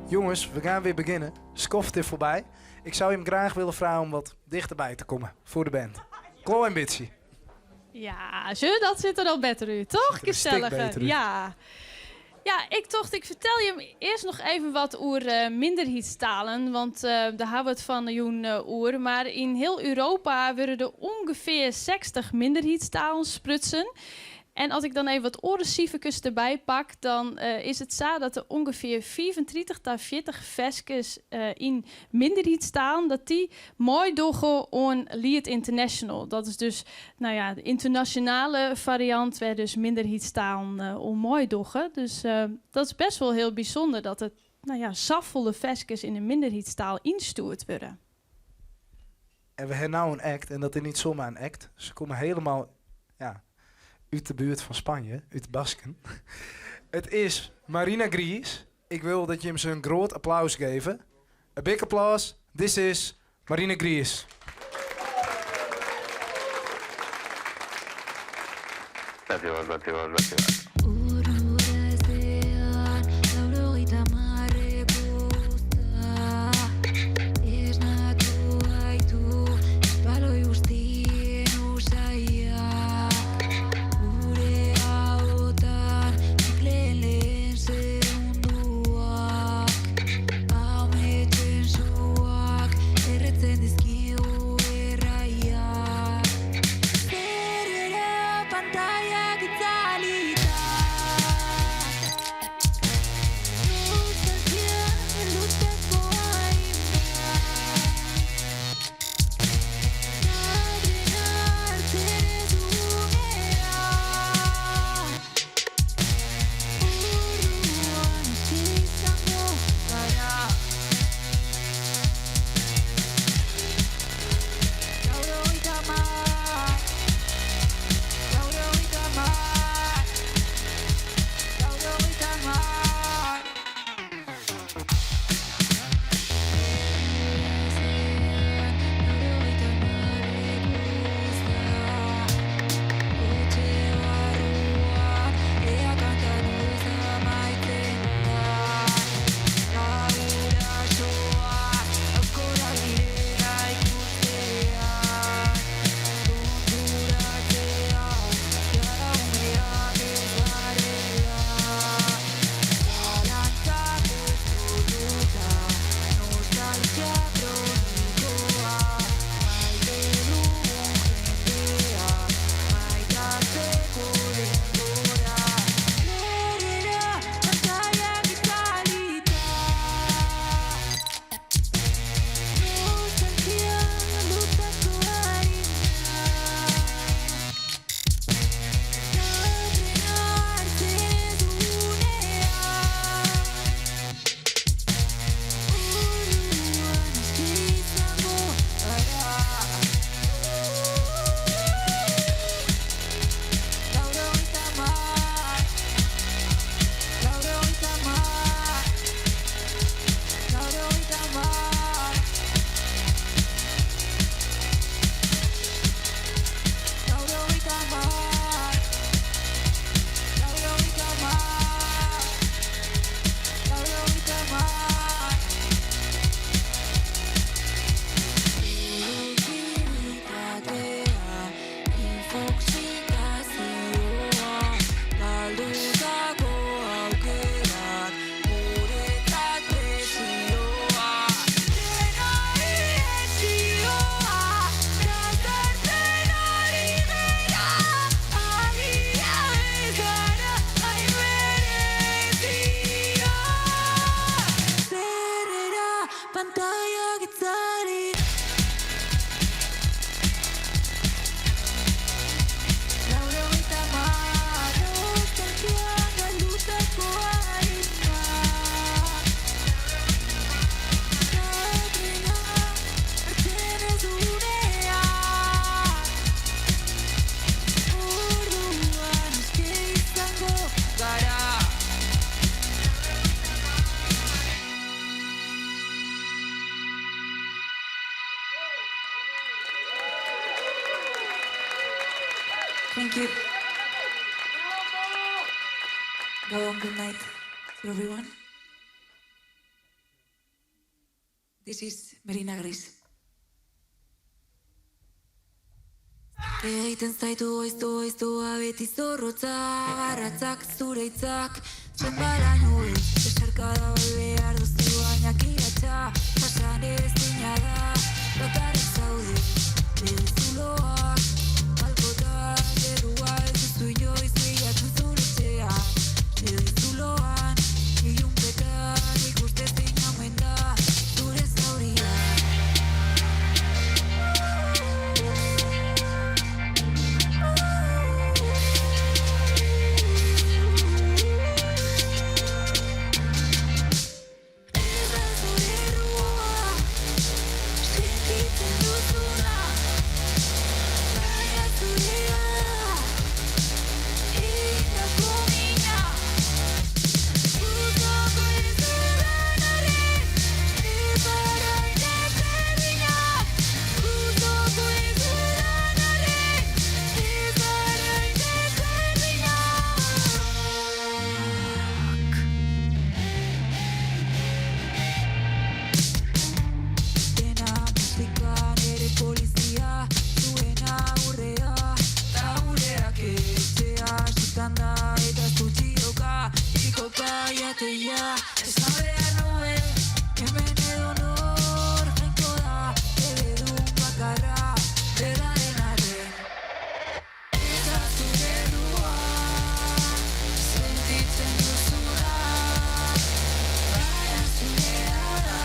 Jongens, we gaan weer beginnen. Skoft is voorbij. Ik zou hem graag willen vragen om wat dichterbij te komen voor de band. Klein beetje. Ja, zo, dat zit er al beter uit, toch? Ziet er een stuk Gezellig. beter uit. Ja. Ja, ik tocht, ik vertel je eerst nog even wat oer minderheidstalen. Want daar hebben we het van de joen oer. Maar in heel Europa worden er ongeveer 60 minderheidstalen sprutsen. En als ik dan even wat orencijfertjes erbij pak, dan is het zo dat er ongeveer 35 tot 40 ferskes in minderheidstalen, dat die mooi dogge oan Liet International. Dat is dus, nou ja, de internationale variant waar dus minderheidstalen oan meidogge. Dus dat is best wel heel bijzonder dat het, nou ja, safolle ferskes in een minderheidstaal ynstjoerd wurde. En we hebben nou een act, en dat is niet zomaar een act. Ze komen helemaal, ja, uit de buurt van Spanje, uit Basken. Het is Marina Gris. Ik wil dat je hem zo'n groot applaus geven. A big applause. This is Marina Gris. Dankjewel, dankjewel, dankjewel. Urrurezean, 80 hamarreko uzta. Esnatu gaitu, espaloi guztien usaiak. Gure ahotan, zikleen lehen segunduak. Ametsen suak, erretzen dizkigu erraiak. Zerrera pantailak itzalita. Nostalgia luzeko hainbat. Trena hartzen ez dunean. Orduan aske izango gara. 80, 80, 80. 80 hamarreko uzta. Kotxe barruan, ea kantatuz amaitzen da. Gurasoak hauskorrak direla ikustean. Konturatzea, jada umeak ez garela. Zalantzak ezkututa, nostalgia kronikoa. Maite dugun jendea, maitatzeko denbora. Zerrera pantailak itzalita. Nostalgia galdutako arima. Trena hartzen ez dunean. Orduan aske izango gara. 80, 80, 80. 80, 80, 80. Produktibilitatea, infoxikazioa, galdutako aukerak, guretzat presioa. Dena ihesioa, jazartzen ari gara, agian ez gara hain berezia. Zerrera pantailak itzali. 80, nostalgia galdutako arima. Trena hartzen ez dunean. Orduan aske izango gara. Thank you. Go on, good night to everyone. This is Merina Gris. Egiten zaitu goiztu goiztua beti zorrotza Garratzak zure hitzak Txenbaraino ez Besarkada bat behar duzu baina kiratsa Jasan ezina da Bakarrik zaude Begi zuloak Malkotan errua ez duzu inoiz bilatu zure etxean Begi zuloan Ilunpetan ikustezina omen da Zure zauria. Ez da zure errua, sentitzen duzuna, baina zurea da, egindako mina. Gustuko ez dudan arren, ez gara hain desberdinak. Gustuko ez dudan arren, ez gara hain desberdinak. Dena musikan ere polizia, zuen aurrea, ta gureak etxea sutan da eta zutxioka, txikoka jateia, esan behar nuen, hemen edonor jainko da, eredun bakarra, beraren arren. Eta zure errua, sentitzen duzuna, baina zurea da,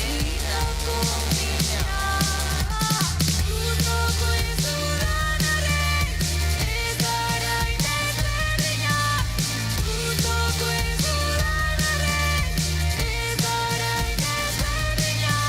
egindako mina. Gustuko ez dudan arren, ez gara hain desberdinak. Gustuko ez dudan arren, ez gara hain desberdinak.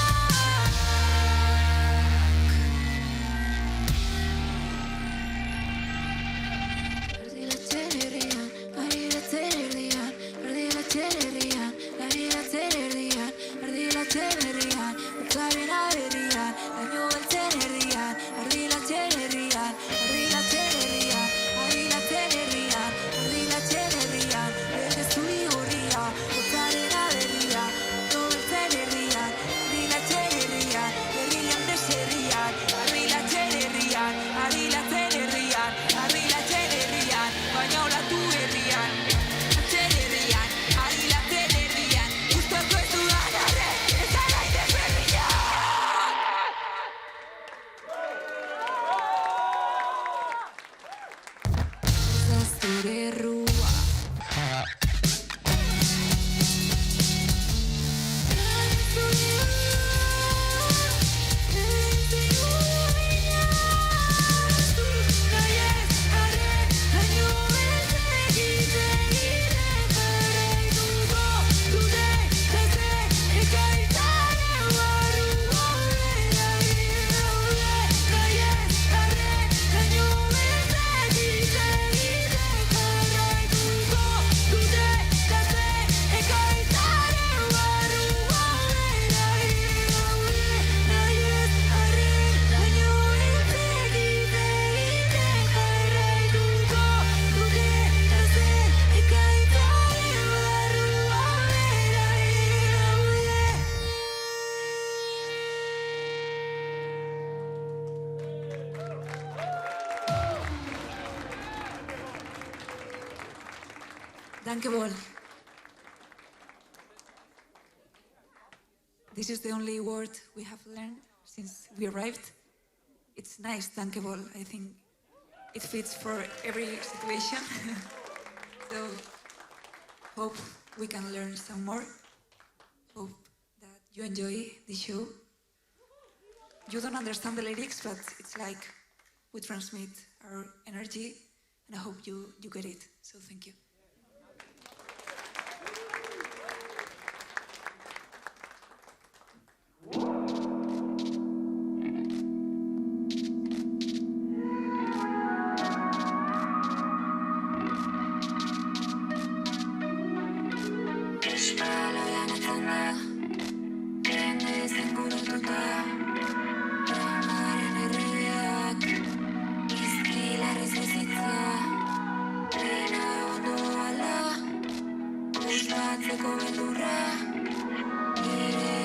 Erdi latxen herrian, ari latzen erdian, erdi latzen herrian, ari latzen erdian, erdi latzen herrian, hotzaren aberrian, laino beltzen herrian, erdi latzen herrian, erdi latzen herrian, ari latzen herrian, erdi latzen herrian, berde zuri gorria, hotzaren aberria, laino beltzen herrian, erdi latzen herrian, herrian deserrian, erdi latzen herrian, ari latzen herrian, ardi latzen herrian, baina olatu herrian. Latzen herrian, ari latzen herrian, gustuko ez dudan arren, ez gara hain desberdinak! Ez da zure errua. Dankjewel. This is the only word we have learned since we arrived. It's nice, dankjewel. I think it fits for every situation. So, hope we can learn some more. Hope that you enjoy the show. You don't understand the lyrics, but it's like we transmit our energy, and I hope you get it. So thank you. Espaloian etzan da, jendez inguratuta, dramaren erregeak, izki larriz bizitza, dena ondo ala, ospatzeko beldurra, ere.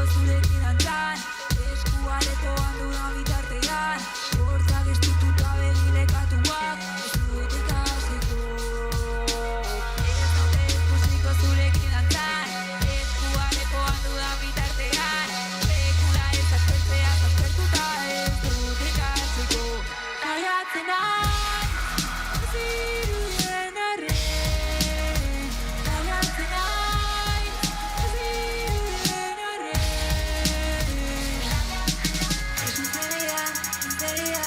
zurekin dantzan Eskua lepoan dudan bitartean Hortzak estututa begi nekatuak Ez dut ikasiko Ez naute ikusiko zurekin dantzan Eskua lepoan dudan bitartean Sekula ez aspertzea aspertuta ez dut ikasiko Saiatzen naiz ez irudien arren Saiatzen naiz ez irudien arren Miseria, miseria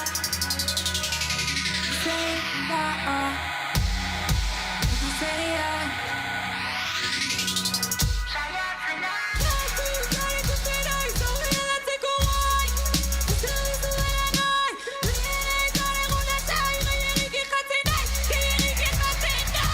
Zein da Miseria Saiatzen naiz Elkar ikusten naiz aurrera aldatzeko gai Uste dizudala nahi Lehen gaur egun lasai Gehiegi kejatzen naiz Gehiegi kejatzen naiz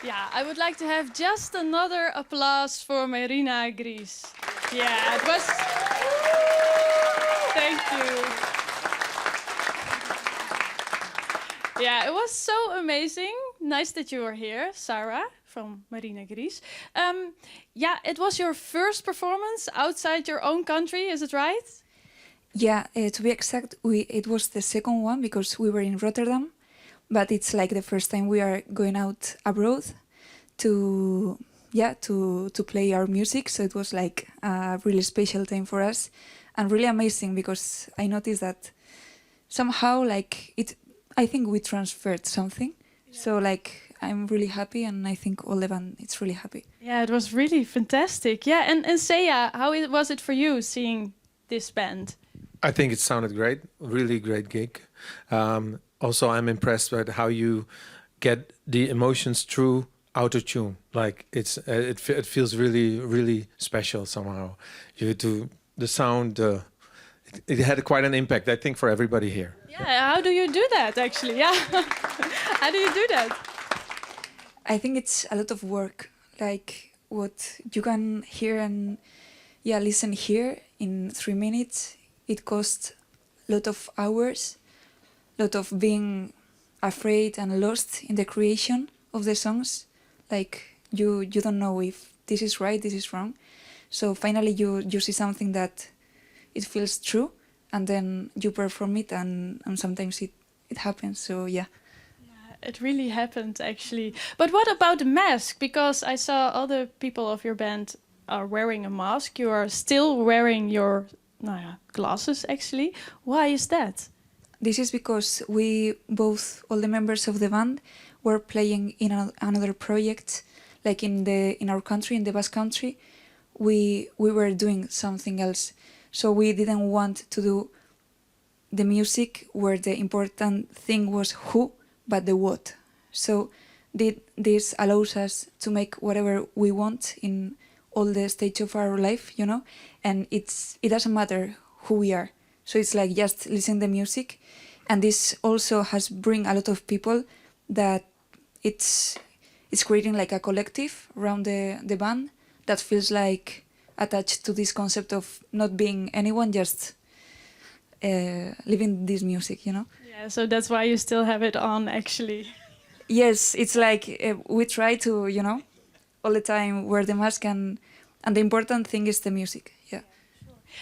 Yeah, I would like to have just another applause for Marina Gris. Yeah, it was. Thank you. Yeah, it was so amazing. Nice that you are here, Sarah from Marina Gris. Yeah, it was your first performance outside your own country, is it right? Yeah, to be exact, it was the second one because we were in Rotterdam, but it's like the first time we are going out abroad to play our music. So it was like a really special time for us and really amazing because I noticed that somehow like it, I think we transferred something. So like I'm really happy and I think all the band is really happy. Yeah, it was really fantastic. Yeah, and Seya, how was it for you seeing this band? I think it sounded great. Really great gig. Also, I'm impressed by how you get the emotions through auto tune. Like it feels really, really special somehow. You do the sound. It had quite an impact, I think, for everybody here. Yeah, how do you do that actually? Yeah, how do you do that? I think it's a lot of work. Like what you can hear and listen here in 3 minutes. It costs a lot of hours, a lot of being afraid and lost in the creation of the songs. Like you don't know if this is right, this is wrong. So finally you see something that it feels true, and then you perform it, and sometimes it happens. Yeah, it really happened actually. But what about the mask? Because I saw other people of your band are wearing a mask. You are still wearing your nou ja, glasses actually. Why is that? This is because we both, all the members of the band, were playing in another project, like in our country, in the Basque Country. We were doing something else, so we didn't want to do the music where the important thing was who, but the what. So this allows us to make whatever we want in all the stage of our life, and it doesn't matter who we are. So it's like just listen the music, and this also has bring a lot of people that it's creating a collective around the band that feels like attached to this concept of not being anyone, just living this music, you know? Yeah, so that's why you still have it on, actually. Yes, it's like we try to, all the time wear the mask, and the important thing is the music, yeah.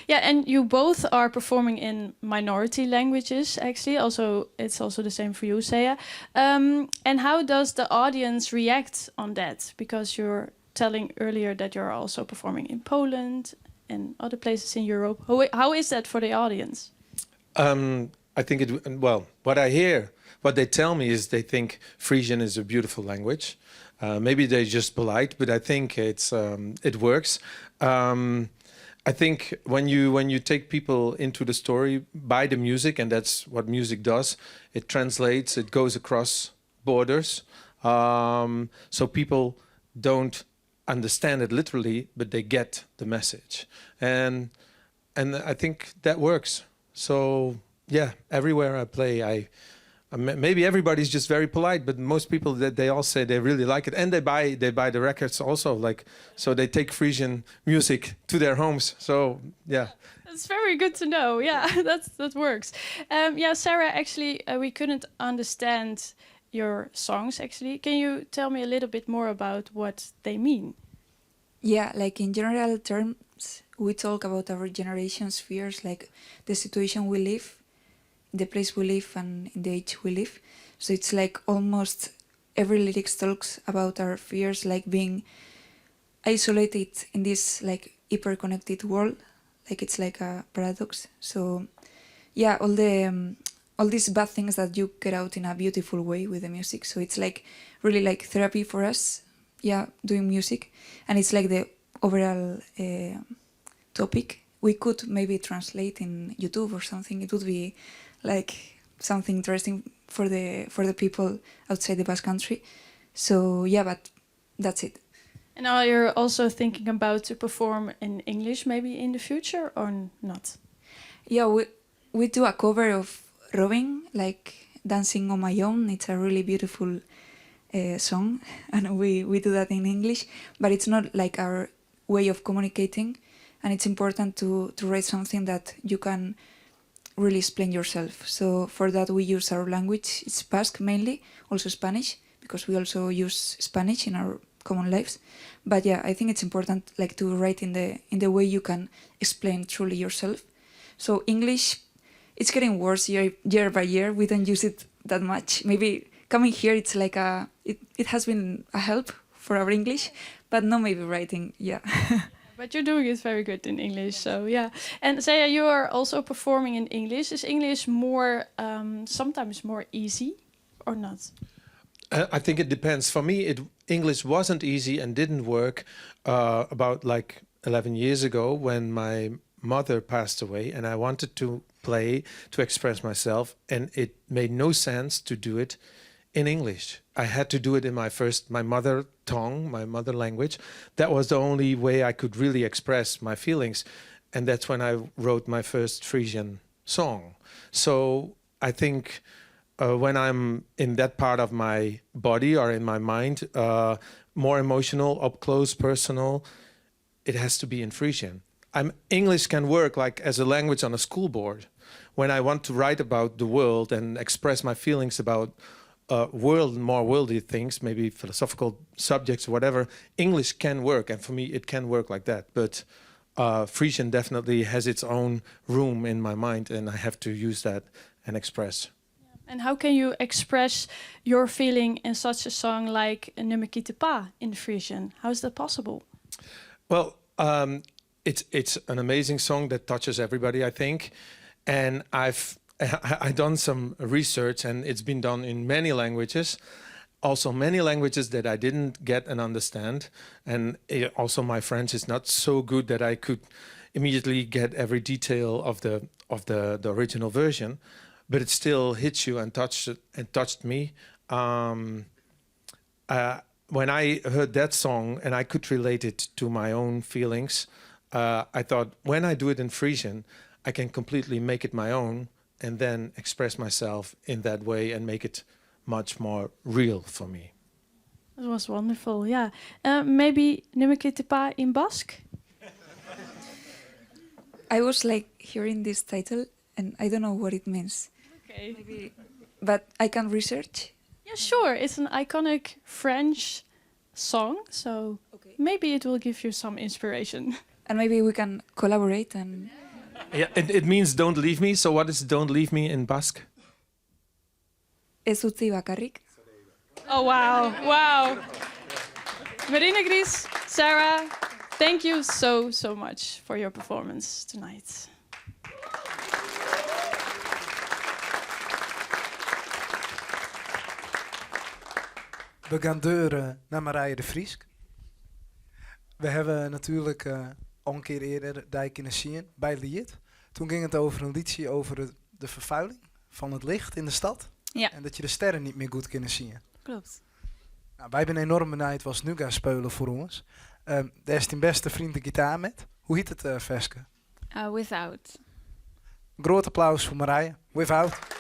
Yeah, and you both are performing in minority languages, actually. Also, it's also the same for you, Seya. And how does the audience react on that? Because you're telling earlier that you're also performing in Poland and other places in Europe. How is that for the audience? I think it, well, what I hear, what they tell me is they think Frisian is a beautiful language. Maybe they're just polite, but I think it works. I think when you when you take people into the story by the music, and that's what music does, it translates, it goes across borders. Um, so people don't understand it literally, but they get the message. And and I think that works. So yeah, everywhere I play, I maybe everybody's just very polite, but most people that they all say they really like it, and they buy they buy the records also. Like so, they take Frisian music to their homes. So yeah, that's very good to know. Yeah, that's that works. Um, yeah, Sarah, actually, uh, we couldn't understand your songs. Actually, can you tell me a little bit more about what they mean? Yeah, like in general terms, we talk about our generation's fears, like the situation we live, the place we live, and in the age we live. So it's like almost every lyrics talks about our fears, like being isolated in this like hyper-connected world. Like it's like a paradox. So yeah, all the um, all these bad things that you get out in a beautiful way with the music. So it's like really like therapy for us. Yeah, doing music, and it's like the overall uh, topic. We could maybe translate in YouTube or something. It would be like something interesting for the for the people outside the Basque Country. So yeah, but that's it. And are you also thinking about to perform in English maybe in the future or not? Yeah, we we do a cover of Robin, like Dancing on My Own. It's a really beautiful uh, song, and we we do that in English. But it's not like our way of communicating, and it's important to to write something that you can really explain yourself. So for that we use our language. It's Basque mainly, also Spanish, because we also use Spanish in our common lives. But yeah, I think it's important like to write in the in the way you can explain truly yourself. So English, it's getting worse year year by year. We don't use it that much. Maybe coming here, it's like a it, it has been a help for our English, but not maybe writing. Yeah. But you're doing it very good in English, so yeah. And Zaya, you are also performing in English. Is English more um, sometimes more easy or not? Uh, I think it depends. For me, it English wasn't easy and didn't work uh, about like 11 years ago when my mother passed away and I wanted to play to express myself and it made no sense to do it in English. I had to do it in my first my mother tongue, my mother language. That was the only way I could really express my feelings and that's when I wrote my first Frisian song. So I think uh, when I'm in that part of my body or in my mind, uh, more emotional, up close, personal, it has to be in Frisian. I'm English can work like as a language on a school board. When I want to write about the world and express my feelings about uh, world more worldly things, maybe philosophical subjects or whatever, English can work, and for me it can work like that. But uh, Frisian definitely has its own room in my mind, and I have to use that and express. And how can you express your feeling in such a song like Nummer Pa in Frisian? How is that possible? Well, um, it's it's an amazing song that touches everybody, I think. And I've I, I done some research, and it's been done in many languages, also many languages that I didn't get and understand. And it, also my French is not so good that I could immediately get every detail of the of the, the original version, but it still hits you and touched and touched me. Um, uh, when I heard that song and I could relate it to my own feelings, uh, I thought when I do it in Frisian, I can completely make it my own and then express myself in that way and make it much more real for me. That was wonderful, yeah. Uh, maybe Nummer Pa in Basque? I was like hearing this title and I don't know what it means. Okay. Maybe, but I can research. Yeah, sure. It's an iconic French song, so Okay. maybe it will give you some inspiration. And maybe we can collaborate and Yeah, it, it means don't leave me. So what is don't leave me in Basque? Ez utzi bakarrik. Oh wow, wow. Marina Gries, Sarah, thank you so, so much for your performance tonight. We gaan deur eh, naar Marije de Vries. We hebben natuurlijk eh, Al in kear earder dy kinne sjen by Liet. Toen ging het over een lietsje over het, de vervuiling van het licht in de stad. Ja. En dat je de sterren niet meer goed kunnen zien. Klopt. Nou, wy binne enoarm benijd watst nu gast spylje foar ons. Dêr is dyn bêste freon de gitaar met. Hoe hjit it ferske? Without. Grut applaus foar Marije. Without.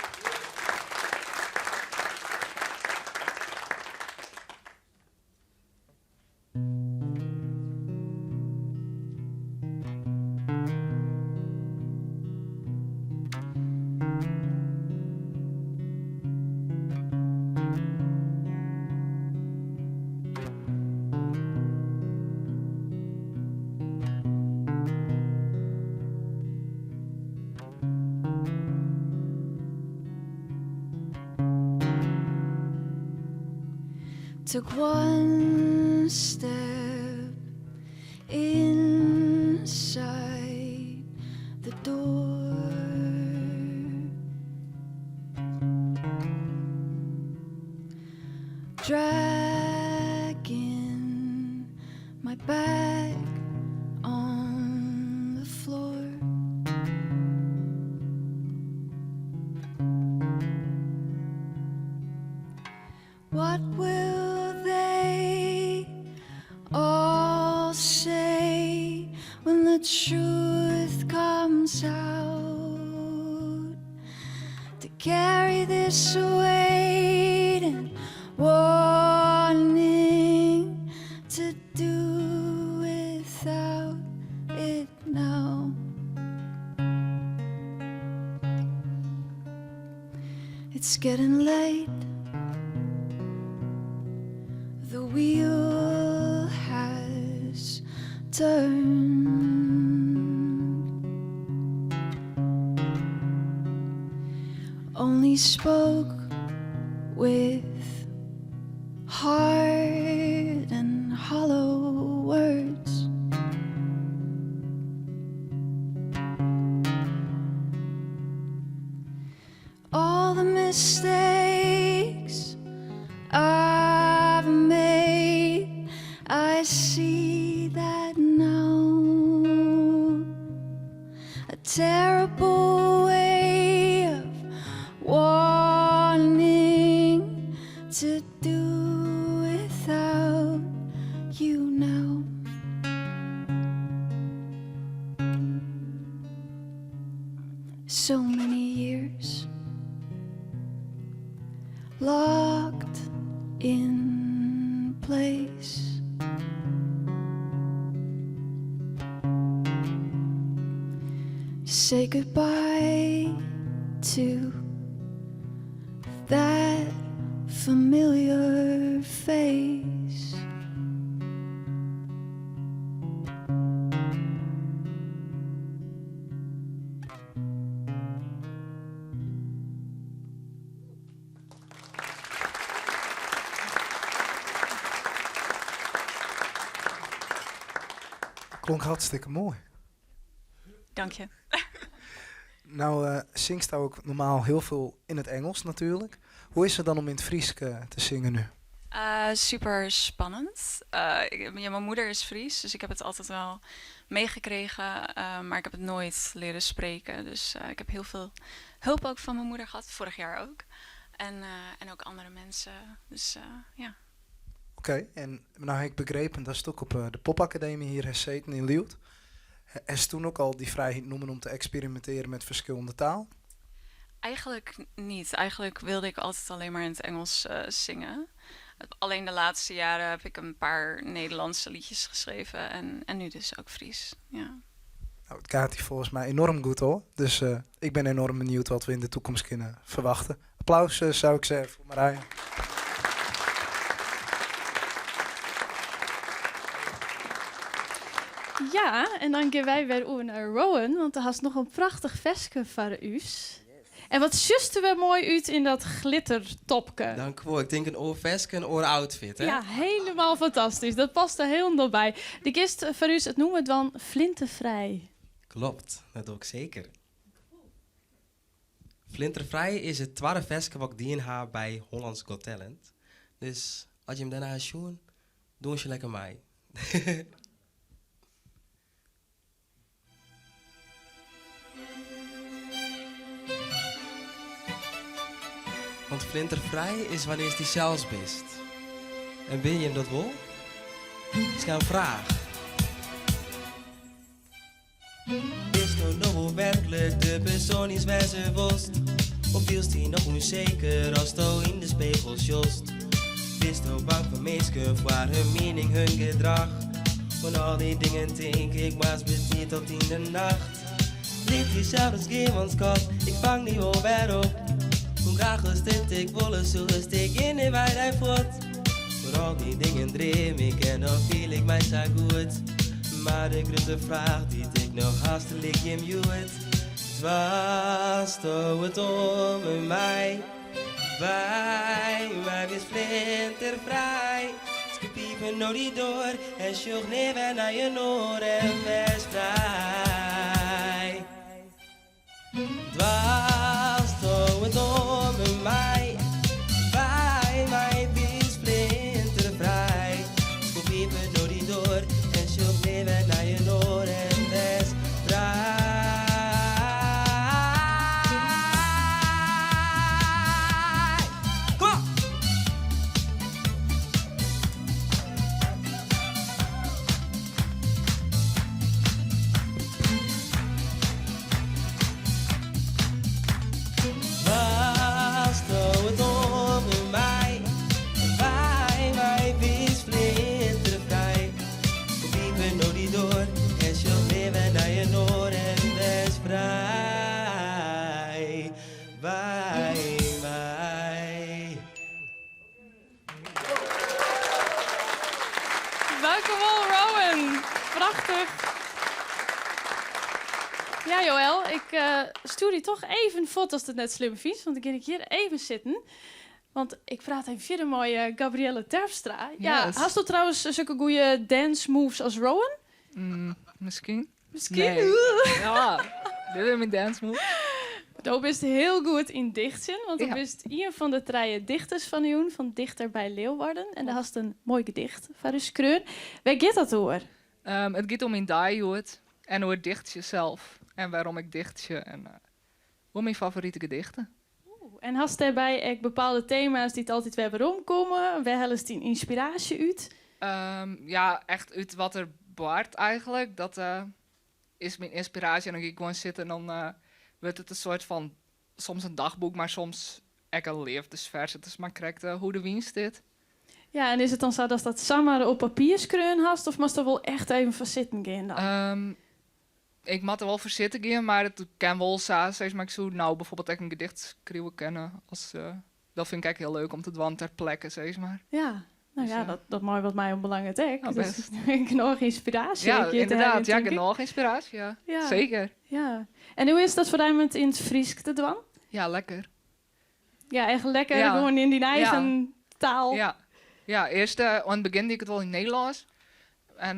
Took one step inside the door. Dragging my back on the floor. What will they all say when the truth comes out? To carry this weight and warning to do without it now. It's getting late. The wheel has turned. Only spoke with hard and hollow words. All the mistakes I've made, I see that now. A terrible way of wanting to do without you now. So many years locked in place. Say goodbye to that familiar face. Klonk hartstikke moai. Dank je. Nou, zingst ook normaal heel veel in het Engels natuurlijk. Hoe is het dan om in het Fries te zingen nu? Super spannend. Ja, mijn moeder is Fries, dus ik heb het altijd wel meegekregen. Maar ik heb het nooit leren spreken. Dus ik heb heel veel hulp ook van mijn moeder gehad, vorig jaar ook. En ook andere mensen. Dus ja. Oké, en nou heb ik begrepen dat het ook op de Popacademie hier heeft zeten in Ljouwert. Is toen ook al die vrijheid nommen om te experimenteren met verschillende taal? Eigenlijk niet. Eigenlijk wilde ik altijd alleen maar in het Engels zingen. Alleen de laatste jaren heb ik een paar Nederlandse liedjes geschreven en nu dus ook Fries. Ja. Nou, het gaat hier volgens mij enorm goed hoor. Dus ik ben enorm benieuwd wat we in de toekomst kunnen verwachten. Applaus zou ik zeggen voor Marije. Ja, en dan gean wy wer oer nei Rowan, want do hast noch in prachtich ferske foar ús. En wat sjochst der wer moai út yn dat glittertopke. Dankjewel. Ik tink in oar ferske, in oar outfit, hè? Ja, hielendal fantastysk. Dat past der hielendal by. Do giest foar ús it nûmer dwaan Flinterfrij. Klopt, dat doch ik seker. Flinterfrij is it twadde ferske wat ik dien ha by Holland's Got Talent. Dus as je him dêrnei sjoen, dûnsje lekker mei. Want flinterfrij is wannear'tst dysels bist. En binne jim dat wol? Is in fraach. Bisto no wol werklik de persoan dy'tst wêze wolst? Of fielst dy noch ûnseker asto yn de spegel sjochst? Bisto bang foar minsken, foar hun miening, hun gedrach? Oan al dy dingen tink ik moarns betiid tot yn de nacht. Lit dysels ris gean, want skat, ik fang dy wol wer op. Hoe graach ast it ek wolle soest, ik gean net by dy fuort. Fan al dy dingen dream ik en dan fiel ik my sa goed. Mar de grutte fraach dy't ik noch ha, stel ik jim hjoed. Doarsto it oan mei my? By my bist flinterfrij. Skop iepen no dy doar en sjoch nea wer nei in oar en wês frij. Doarsto it oan mei my? By my bist flinterfrij. Skop iepen no dy doar en sjoch nea wer nei in oar en wês frij. Kom op! Doarsto it oan mei my? By my bist flinterfrij. Skop iepen no dy doar en sjoch nea wer nei in oar en wês frij. By my. Dankjewol, Rowan. Prachtich. Ja, Joël, ik uh, stjoer dy toch even fuort ast it net slim fynst, want dan gean ik hjir even sitten. Want ik praat even fierder mei uh, Gabrielle Terpstra. Ja, Yes. Hasto trouwens sulke goede dance moves as Rowan? Miskien. Miskien? Nee. Ja, dit is myn dance move. Do bist hiel goed yn dichtsjen, want do bist ien fan de trije dichters fan de jûn, fan Dichter bij Leeuwarden. En dêr hast in moai gedicht foar ús skreaun. Wêr giet dat oer? It giet oer myn dei hjoed en oer dichtsje sels en wêrom ik dichtsje en oer myn favorite gedichten. Oeh, en hast dêrby ek bepaalde tema's dy't altyd wer weromkomme? Wêr hellest dyn ynspiraasje út? Ja, echt út wat der bart eigentlik. Dat is myn ynspiraasje. En dan gean ik gewoan sitten en dan wurdt it in soart fan, soms in dagboek, mar soms ek in leafdesfers. It is mar krekt hoe de wyn stiet. Ja, en is it dan sa datst dat samar op papier skreaun hast of moatst der wol echt even foar sitten gean dan? Ik moat der wol foar sitten gean, mar it kin wol sa, sis mar, ik soe no bijvoorbeeld ek in gedicht skriuwe kinne. As, dat fyn ik ek hiel leuk om te dwaan ter plekke, sis mar. Ja, no Dus, ja, dat mei wat my oanbelanget ek. Nou, Dus bêst. genôch ynspiraasje Ja, ek hjir te ynderdaad. heljen, Ja, tink ik. genôch ynspiraasje, ja. Seker. Ja. En hoe is dat foar dy om it yn it Frysk te dwaan? Ja, lekker. Ja, echt lekker gewoan yn dyn eigen taal. Ja, ja earst oan it begjin die ik it wol yn it Nederlânsk. En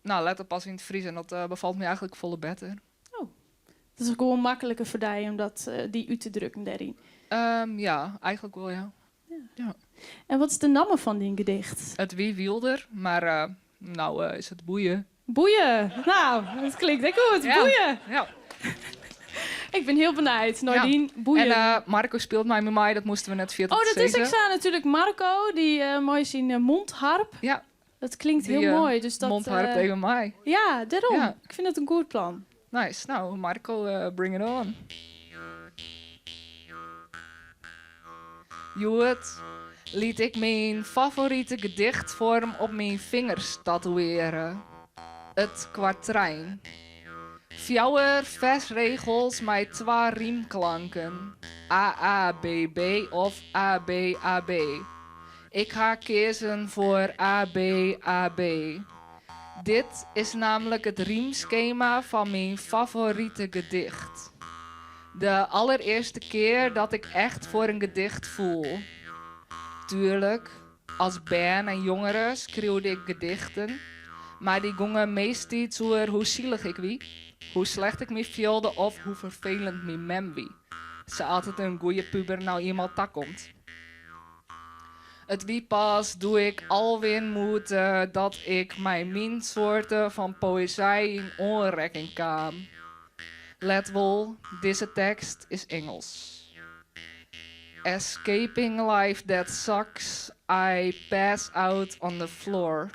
no, letter pas yn it Frysk. En dat befalt my eigentlik folle better. Oh, dat is gewoan makliker foar dy om dat dy út te drukken dêryn? Ja, eigentlik wol, ja. Ja. En wat is de namme fan dyn gedicht? It wie Wylder, mar no is it Boeie. Boeie! No, dat klinkt ek goed. Ja. Boeie! Ja. Ik bin hiel benijd nei dyn boeien. En Marco spilet mei my mei, dat moasten we net ferjitte Oh, te dat is ek sizzen. sa natuerlik. Marco, dy mei syn mondharp. Ja. Dat klinkt Dy, hiel moai. Dus dat, mondharp even mei. Ja, dêrom. Ja. Ik fyn it in goed plan. Nice. No, Marco, bring it on. Hjoed liet ik myn favorite gedichtfoarm op myn fingers tatoeëarje. It kwatryn. Fjouwer fersregels mei twa rymklanken, AABB of ABAB. Ik ha keazen foar ABAB. Dit is namelijk it rymskema fan myn favorite gedicht. De allerearste kear dat ik echt foar in gedicht foel. Tuerlik, as bern en jongere skriuwde ik gedichten, mar dy gongen meastentiids oer hoe sielich ik wie, hoe slecht ik my fielde of hoe ferfelend myn mem wie. Sa as it in goeie puber no ienmaal takomt. It wie pas doe ik Alwin moete dat ik mei myn soarte fan poëzij yn oanrekking kaam. Let wol, dizze tekst is Ingelsk. Escaping life that sucks, I pass out on the floor.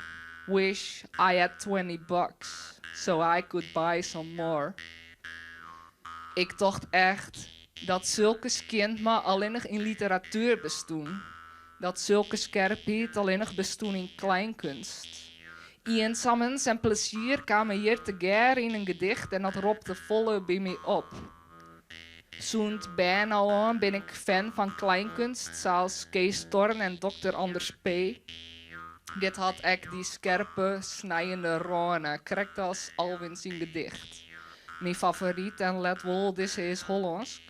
Wish I had 20 bucks, so I could buy some more. Ik tocht echt dat zulke skientme allinnich yn literatuer bestûn. Dat zulke skerpheid allinnich bestûn yn kleinkunst. Iensamens en plezier kamen hjir tegearre yn in gedicht en dat rôp tefolle by my op. Sûnt bern ôf oan bin ik fan fan kleinkunst, sa as Kees Torn en Dr. Anders P. Dit hat ek dy skerpe, snijende râne, krekt as Alwin syn gedicht. Myn favoryt en let wol, dizze is Hollânsk.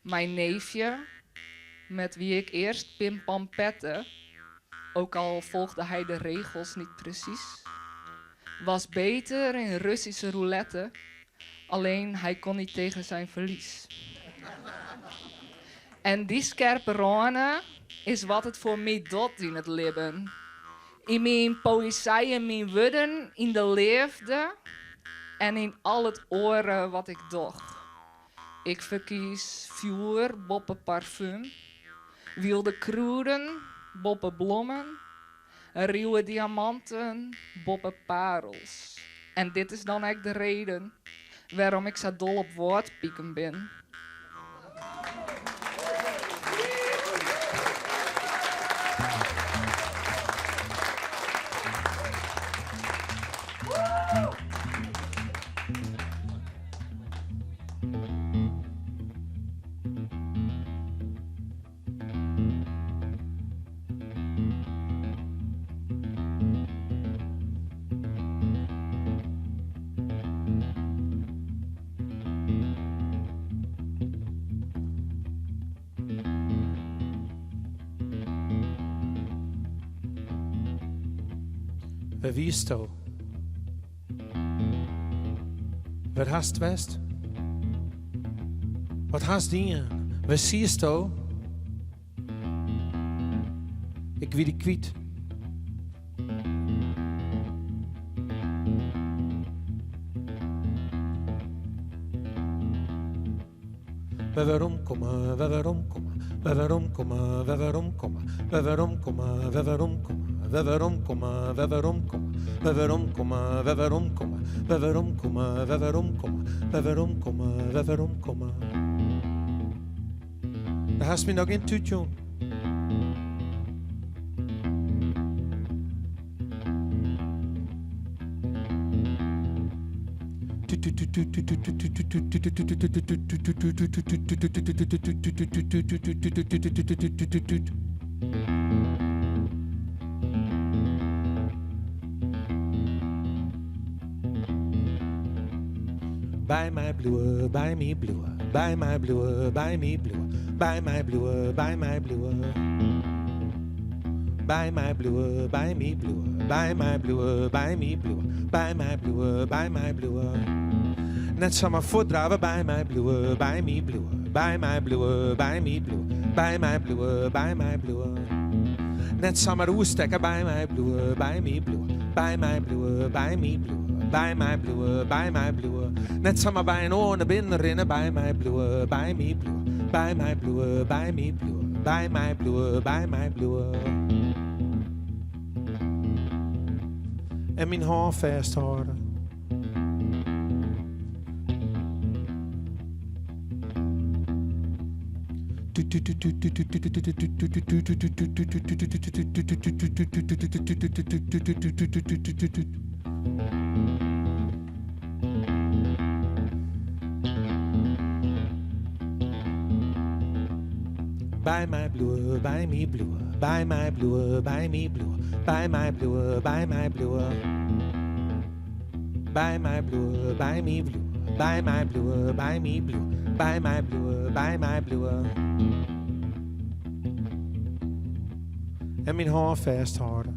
Myn neefje, met wie ik earst pim-pam pette, ook al volgde hij de regels niet precies, was beter in Russische roulette, alleen hij kon niet tegen zijn verlies. En dy skerpe râne is wat it foar my docht yn it libben. Yn myn poëzy en myn wurden, yn de leafde en yn al it oare wat ik doch. Ik ferkies fjoer boppe parfum, wylde krûden boppe blommen, rûwe diamanten boppe parels. En dit is dan ek de reden wêrom't ik sa dol op wâldpiken bin. Wêr wiesto? Wêr hast west? Wat hast dien? Wêr siesto? Ik wie dy kwyt. Wer weromkomme, wer weromkomme, wer weromkomme, wer weromkomme, wer weromkomme, wer weromkomme, wer weromkomme, wer weromkomme, wer weromkomme, wer weromkomme, wer weromkomme, wer weromkomme, wer weromkomme, wer weromkomme. Do hast my noch gjin tút jûn. By my bliuwe, by my bliuwe, by my bliuwe, by my bliuwe, by my bliuwe, by my bliuwe. By my bliuwe, by my bliuwe, by my bliuwe, by my bliuwe, by my bliuwe, by my bliuwe. Net samar fuortdrave by my bliuwe, by my bliuwe, by my bliuwe, by my bliuwe, by my bliuwe, by my bliuwe. Net samar oerstekke by my bliuwe, by my bliuwe, by my bliuwe, by my bliuwe, by my bliuwe, by my bliuwe. Net samar by in oar nei binnen rinne by my bliuwe, by my bliuwe, by my bliuwe, by my bliuwe, by my bliuwe, by my bliuwe. En myn hân fêsthâlde. By my bliuwe, by my bliuwe, by my bliuwe, by my bliuwe, by my bliuwe, by my bliuwe. By my bliuwe, by my bliuwe, by my bliuwe, by my bliuwe, by my bliuwe, by my bliuwe. En myn hân fêsthâlde.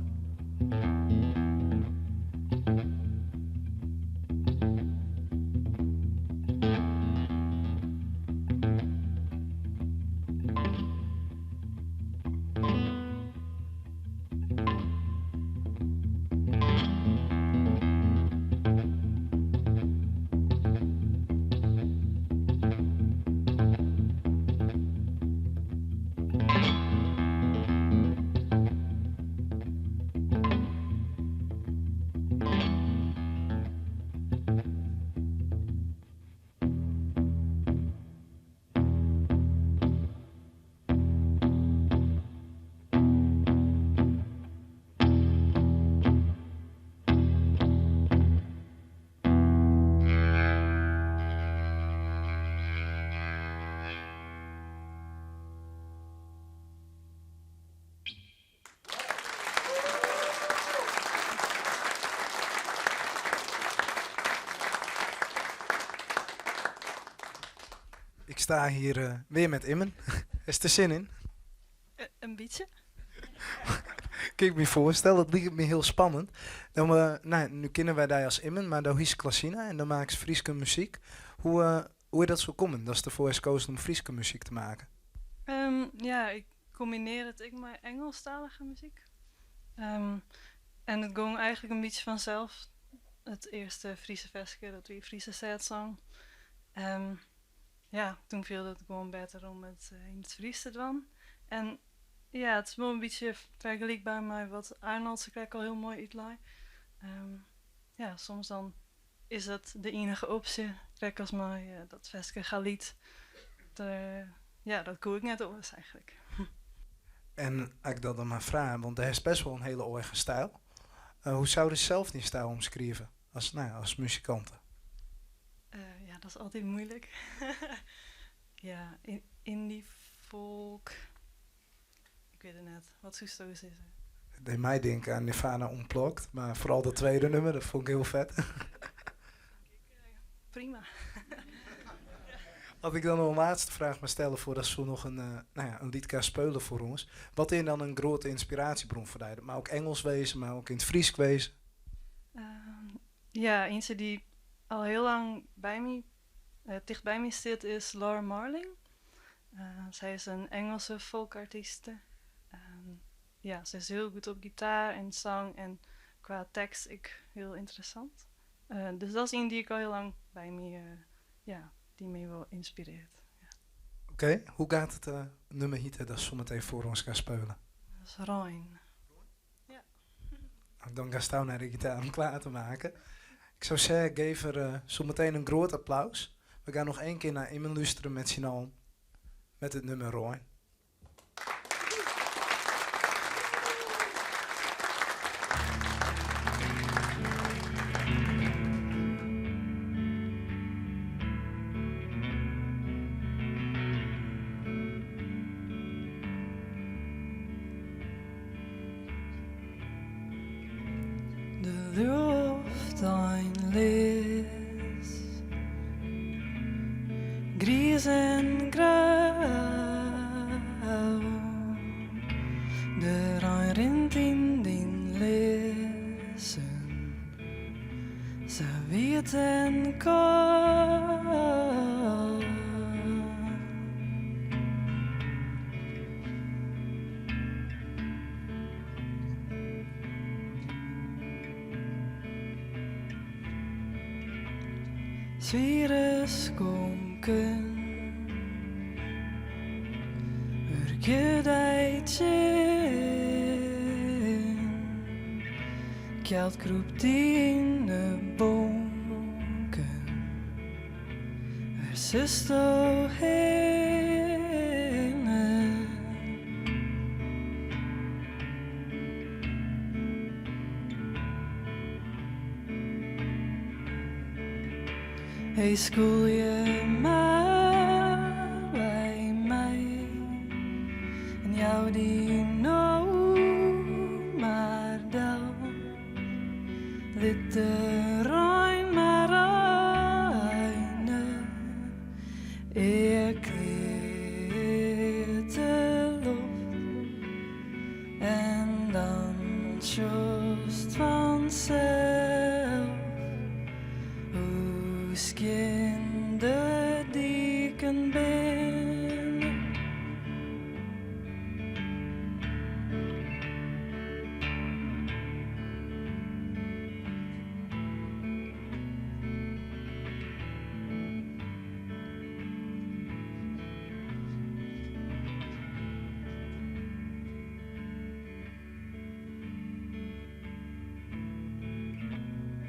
sta hier wer met immen. Is der sin yn? In bytsje. Kin ik my foarstelle, dat liket my hiel spannend. Dan, no, nu kenne wy dy as Immen, mar do hiest Klasina en dan makest Fryske muzyk. Hoe, hoe is dat sa kommen, datst derfoar hast kozen om Fryske muzyk te meitsjen? Ja, ik kombinearje it ek mei Ingelsktalige muzyk. En it gong eigentlik in bytsje fansels. It earste Fryske ferske, dat wie Fryske sad song. Ja, doe fielde it gewoan better om it yn it Frysk te dwaan. En ja, it is wol in bytsje fergelykber mei wat Arnold sakrekt al hiel moai útlei. Ja, soms dan is dat de iennige opsje, krekt as mei dat ferske Galit. Ja, dat koe ik net oars eigentlik. En as ik dat dan mar fraach, want dêr is best wol in hiele eigen styl. Hoe soest sels dyn styl omskriuwe as, no ja, as muzikante? Ja, dat is altyd muoilik. Ja, indie folk. Ik wit it net. Wat soesto sizze? It die my tinken oan Nirvana Unplugged, mar foaral dat twadde nûmer, dat fûn ik hiel fet. Prima. As ik dan noch in lêste fraach mei stelle foardat se noch in, no ja, in liet kinne spylje foar ús. Wat is dan in grutte ynspiraasjeboarne foar dy? Dat mei ek Ingelsk wêze, mar ek yn it Frysk wêze. Ja, ientsje dy't al hiel lang by my, ticht by my sit, is Laura Marling. Sy is in Ingelske folkartyste. Ja, se is hiel goed op gitaar en sang en kwa tekst ek hiel ynteressant. Dus dat is ien dy't ik al hiel lang by my, ja, dy't my wol ynspirearret. Ja. Oké, hoe giet it nûmer hite dat sametien foar ús gean spyljen? Dat is Rein. Ja. Nou, dan giest nei de gitaar om klear te meitsjen. Ik soe sizze, geef har sametien in grut applaus. We gean noch ien kear nei Immen lústerje mei syn allen. Mei it nûmer Rein. De loft einleas, griis en grau. De rein rint yn dyn lizzen, sa wiet en kâld. Swiere skonken wurkje dy tsjin. Kjeld krûpt yn 'e bonken. Wêr silsto hinne? Hey, skûlje mar by my en jou dy no mar del. Lit de rein mar reine, ik kleart de loft en dan sjochst fansels hoe skjin de diken binne.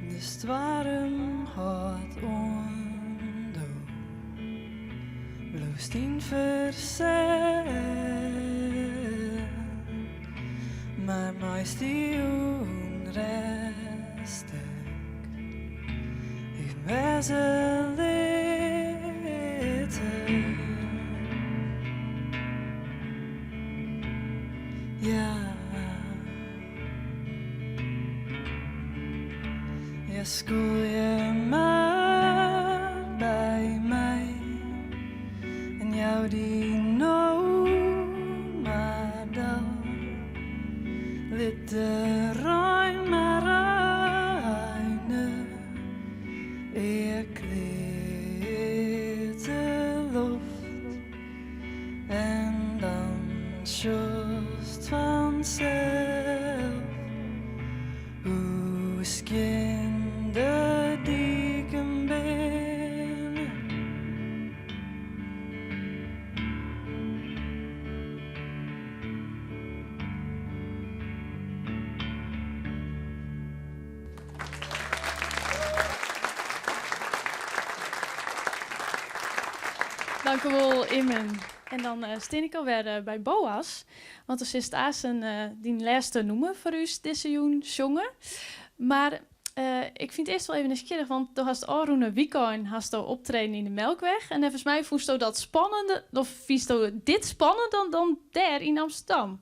De stoarm hâldt oan, do bliuwst yn ferset, mar meist dy ûnrêst ek even wêze litte. Ja. Ja, skûlje mar by my. Ea kleart de loft en dan sjochst fansels hoe skjin de diken binne. Dankjewol, Immen. En dan eh, stean ik alwer eh, by Boas. Want do silst aanst eh, dyn lêste nûmer foar ús dizze jûn sjonge. Mar ik fyn it earst wol even nijsgjirrich, want do hast ôfrûne wykein hasto optreden yn de Melkweg. En neffens my fûnsto dat spannender, of fynsto dit spannender dan dêr yn Amsterdam?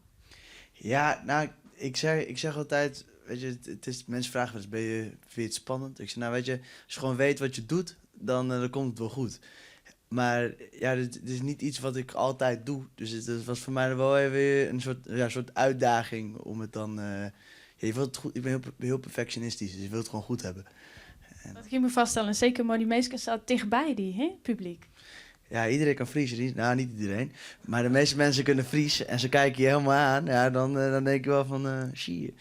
Ja, nou, ik zeg altijd, weet je, het is, mensen vragen wel eens, vind je het spannend? Ik zeg, nou weet je, als je gewoon weet wat je doet, dan komt het wel goed. Maar ja, dit is niet iets wat ik altijd doe. Dus het was voor mij wel even een soort, ja, soort uitdaging om het dan... Ja, je wilt het goed, ik ben heel, heel perfectionistisch, dus je wilt het gewoon goed hebben. En Dat kan ik me vaststellen. Zeker mei dy minsken staat dichtbij dy, hè, publyk. Ja, iedereen kan Fries. Nou, niet iedereen. Maar de meeste mensen kunnen Fries en ze kijken je helemaal aan. Ja, dan denk je wel van, zie je.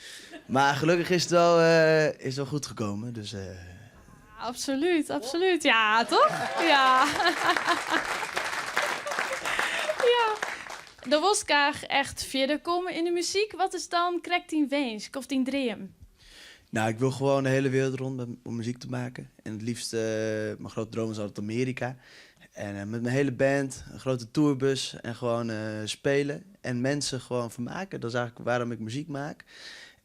Maar gelukkig is het wel goed gekomen. Dus. Absoluut, absoluut. Ja, toch? Ja. Ja. Do wolst graach echt fierder komme yn de muzyk. Wat is dan krekt dyn winsk of dyn dream? Nou, ik wil gewoon de hele wereld rond om muziek te maken. En het liefst, mijn grote droom is altijd Amerika. En met mijn hele band, een grote tourbus en gewoon spelen. En mensen gewoon vermaken. Dat is eigenlijk waarom ik muziek maak.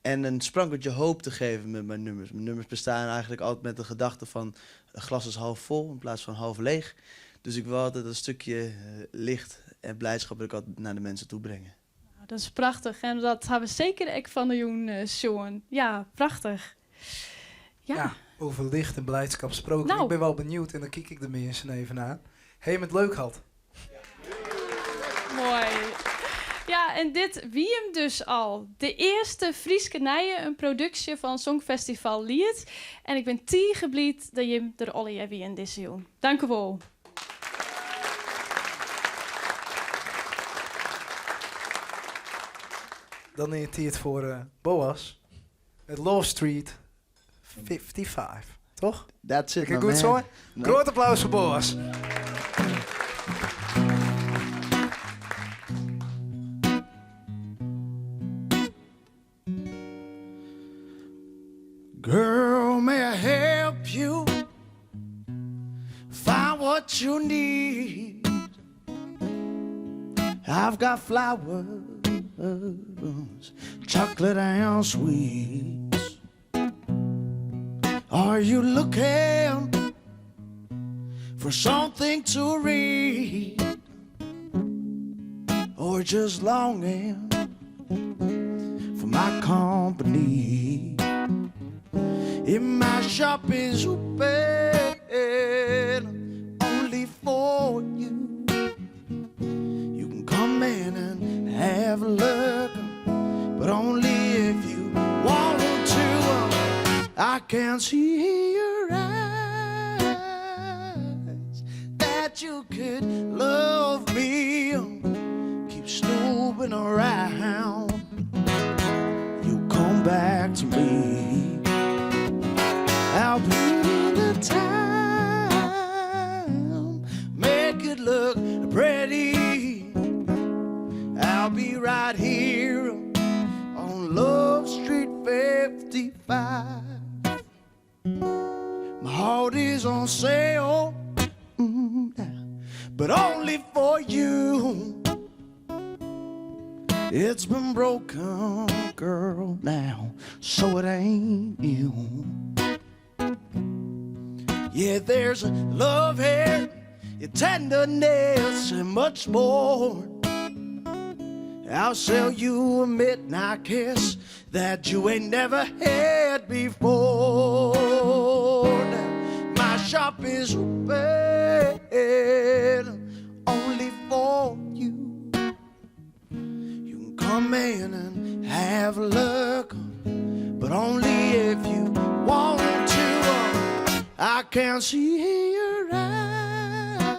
En een sprankeltje hoop te geven met mijn nummers. Mijn nummers bestaan eigenlijk altijd met de gedachte van... het glas is half vol in plaats van half leeg. Dus ik wil altijd een stukje licht en blijdschap wil ik altijd naar de mensen toe brengen. Nou, dat is prachtig. En dat hawwe we seker ek fan 'e jûn sjoen. Ja, prachtich. Ja. Ja, over licht en blijdschap gesproken. Nou. Ik ben wel benieuwd en dan kijk ik de mensen even aan. Hawwe jim it leuk hân? Moai. Ja, en dit wie him dus al. De earste Fryske Nije, in produksje fan Songfestival Liet. En ik bin tige bliid dat jim der allegear wienen dizze jûn. Dankjewol. Dan is het tijd voor Boas. Met Love Street 55, toch? That's it, Ik heb my goed man. zo. Groot applaus voor Boas. Girl, may I help you find what you need? I've got flowers, chocolate and sweets. Are you looking for something to read? Or just longing for my company? If my shop is open only for you, you can come in and have a look, but only if you want to. I can see your eyes that you could love me. Keep snooping around, you come back to me. I'll put in the time, make it look pretty. I'll be right here on Love Street 55. My heart is on sale, but only for you. It's been broken, girl, now, so it ain't new. Yeah, there's a love here, your tenderness, and much more. I'll sell you a midnight kiss that you ain't never had before. Now, my shop is open only for you. You can come in and have a look, but only if you want to. I can see in your eyes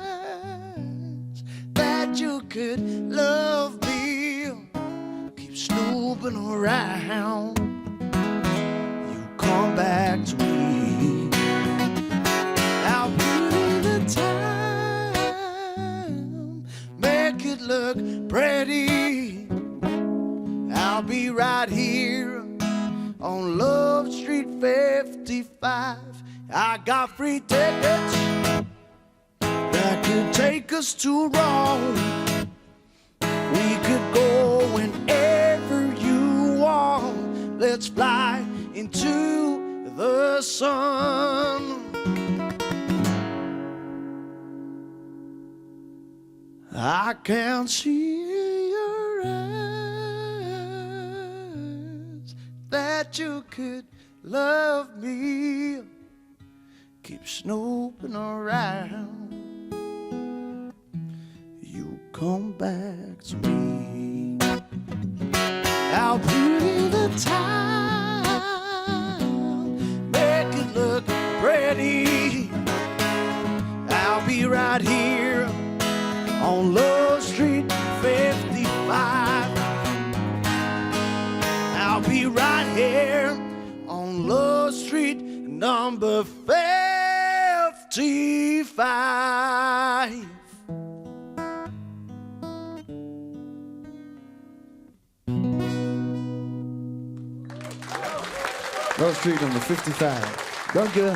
that you could love me. Keep snooping around. You come back to me. I'll put in the time, make it look pretty. I'll be right here on Love Street 55. I got free tickets that could take us to Rome. We could go whenever you want. Let's fly into the sun. I can see in your eyes that you could love me. Keep snooping around. You come back to me. I'll put in the time, make it look pretty. I'll be right here on Love Street 55. I'll be right here on Love Street number 55. Love Street number 55. Dankjewel.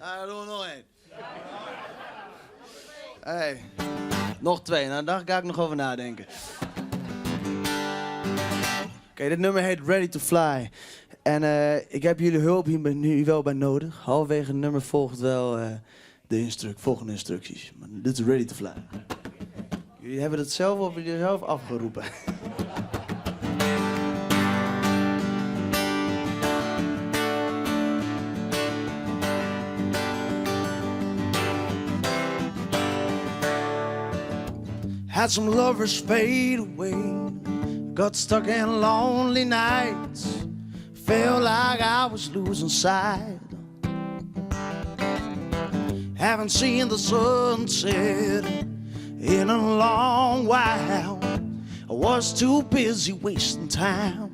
Nou, doen we nog één. Hey, nog twee. Nou, daar ga ik nog over nadenken. Oké, dit nummer heet Ready to Fly. En ik heb jullie hulp hier nu wel bij nodig. Halverwege het nummer volgt wel de volgende instructies. Maar dit is Ready to Fly. Jullie hebben het zelf op jezelf afgeroepen. Had some lovers fade away. Got stuck in lonely nights. Felt like I was losing sight. Haven't seen the sunset in a long while. I was too busy wasting time.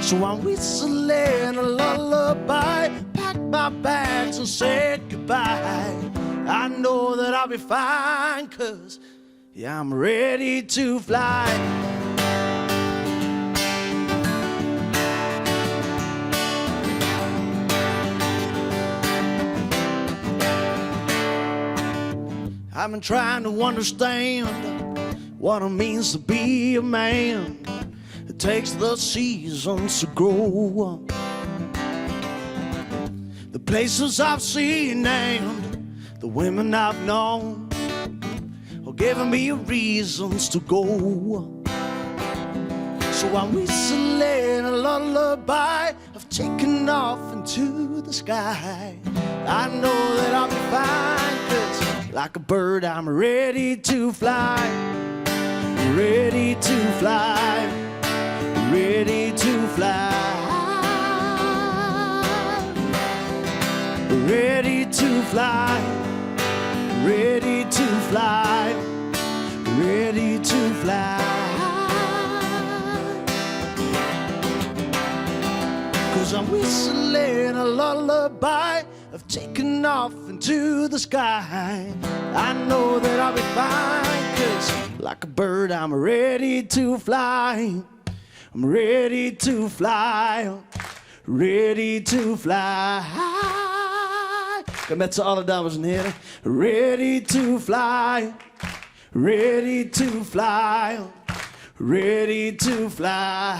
So I'm whistling a lullaby, packed my bags and said goodbye. I know that I'll be fine, 'cause yeah, I'm ready to fly. I've been trying to understand what it means to be a man. It takes the seasons to grow. The places I've seen and the women I've known are giving me reasons to go. So I'm whistling a lullaby. I've taken off into the sky. I know that I'll be fine, 'cause like a bird, I'm ready to fly. Ready to fly. Ready to fly. Ready to fly. Ready to fly. Ready to fly. 'Cause I'm whistling a lullaby. I've taken off into the sky. I know that I'll be fine, 'cause like a bird, I'm ready to fly. I'm ready to fly. Ready to fly. Met z'n allen, dames en heren. Ready to fly. Ready to fly. Ready to fly.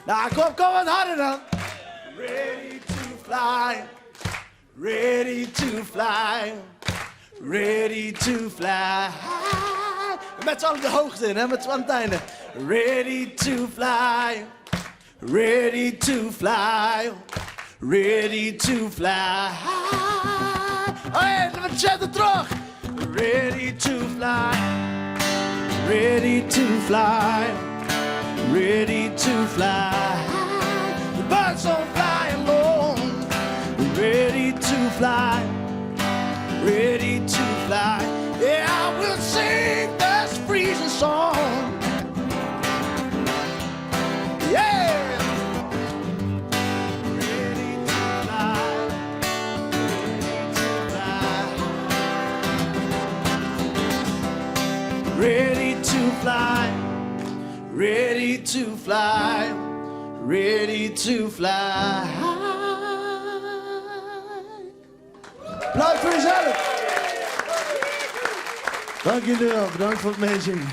Nou, kom, kom wat harder dan. Ready to fly. Ready to fly. Ready to fly. Met z'n allen de hoogte in, hè? Met z'n aan het einde. Ready to fly. Ready to fly. Ready to fly. sette troch. Ready to fly, ready to fly, ready to fly. The birds don't fly alone. Ready to fly, ready to fly. Yeah, I will sing this Frisian song. Yeah. Ready to fly, ready to fly. Ready to fly, ready to fly, ready to fly. Applaus voor jezelf. Dank jullie wel, bedankt voor het meezingen.